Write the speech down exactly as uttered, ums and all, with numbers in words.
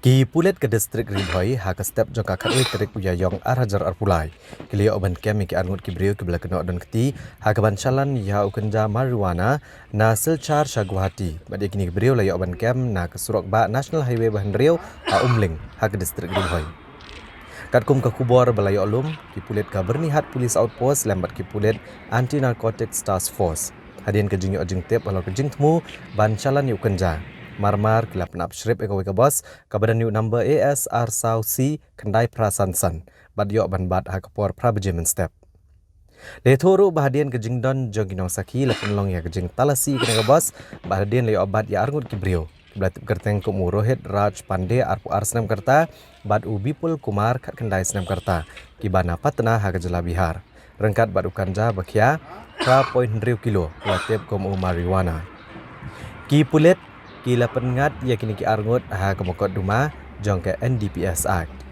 Ki pulit ka distrik Ri Bhoi ha ka step jong ka khatwei tarik u Ïaïong ar hajar arphew lai ki la ïoh ban kem ïa ki arngut ki briew kiba la kynnoh don kti ha kaban shalan ïa u kynja marijuana na Silchar sha Guwahati. Bad ïa kine ki briew la ïoh ban kem na ka surok bah National Highway ba hynriew ha Umling ha ka distrik Ri Bhoi. Katkum ka khubor ba la ïoh lum, ki pulit ka Byrnihat Police Outpost lem bad ki pulit Anti Narcotics Task Force, hadien ka jingïoh jingtip halor ka jingthmu ban shalan ïa u kynja, mar mar ki la pynap shrip ïa kawei ka bos kaba don ïa u number A S ar saw C khyndai phra san san bad ïoh ban bat ha ka por phra baje mynstep. La ïathuh ruh ba hadien ka jingdon jong ki nongsakhi la pynlong ïa ka jingtalasi ïa kane ka bos bad hadien la ïoh bat ïa arngut ki briew kiba la tip kyrteng kum u Rohit Raj Pandey arphew ar snem ka rta bad u Bipul Kumar khatkhyndai snem ka rta, kiba na Patna ha ka jylla Bihar, ryngkat bad u kynja ba khia phra point hynriew kilo ba la tip kum u marijuana. Ki pulit ki la pynngat ïa kine ki arngut ha ka mukotduma jong ka N D P S Act.